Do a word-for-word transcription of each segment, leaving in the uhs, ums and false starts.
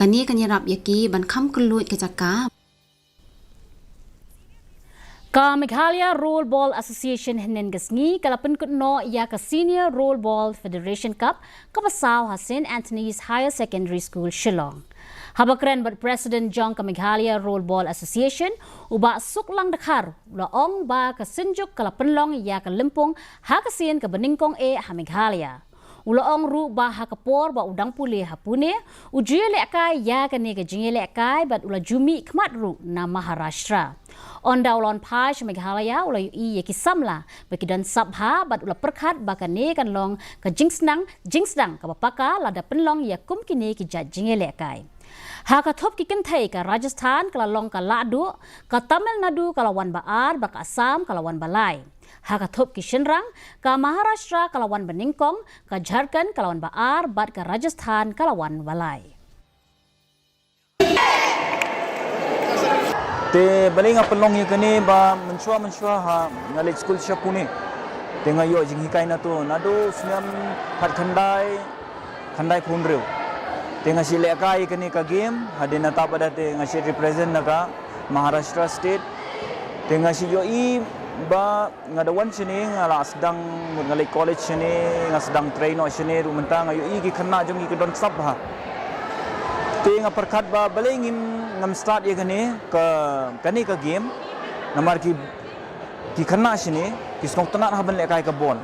Kane kan ïarap ïa ki ban kham kylluid ka jaka. Ka Meghalaya Roll Ball Association hynnin ka sngi ka la pynkut noh ïa ka Senior Roll Ball Federation Cup kaba saw ha Saint Anthony's Higher Secondary School, Shillong. Haba kren bad President jong ka Meghalaya Roll Ball Association, u Bah Suklang Dkhar, u la ong ba ka synjuk ka la pynlong ïa ka lympung ha ka sien kaba nyngkong eh ha Meghalaya. U la ong ruh ba ha ka por ba u dang pule ha Pune, u ju ïalehkai ïa kane ka jingïalehkai bad u la ju mih khmat ruh na Maharashtra. Ynda u la wan phai sha Meghalaya, u la ïohi ïa ki samla ba ki don sap bha bad u la pyrkhat ba kane kan long ka jingsnang jingsdang kaba paka lada pynlong ïa kum kine ki jait jingïalehkai. Ha ka thup ki kynthei, ka Rajasthan ka la long ka lahduh, ka Tamil Nadu ka la wan ba ar bad ka Assam ka la wan ba lai. Ha ka thup ki shynrang, ka Maharashtra ka la wan ba nyngkong, ka Jharkhand ka la wan ba ar bad ka Rajasthan ka la wan ba lai. Te balei nga pynlong ïa kane? Ba mynshuwa mynshuwa ha nga leit skul sha Pune, te nga ïoh jinghikai na to naduh u snem khatkhyndai, khyndaiphew hynriew. Te nga shu lehkai ïa kane ka game hadien nangta pat, te nga shu represent na ka Maharashtra State. Te nga shu ïohi ba nga da wan shane, nga la sdang, nga leit college shane, nga sdang trei noh shane ruh mynta, nga ïohi ki khynnah jong ngi ki don sap bha. Te nga pyrkhat ba balei ngim, ngam start ïa kane ka, kane ka game. Namar ki, ki khynnah shane ki sngewtynnat haba lehkai ka ball.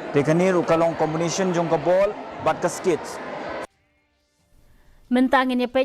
Te kane ruh ka long combination jong ka ball bad ka skates. Mynta ngin ïa peit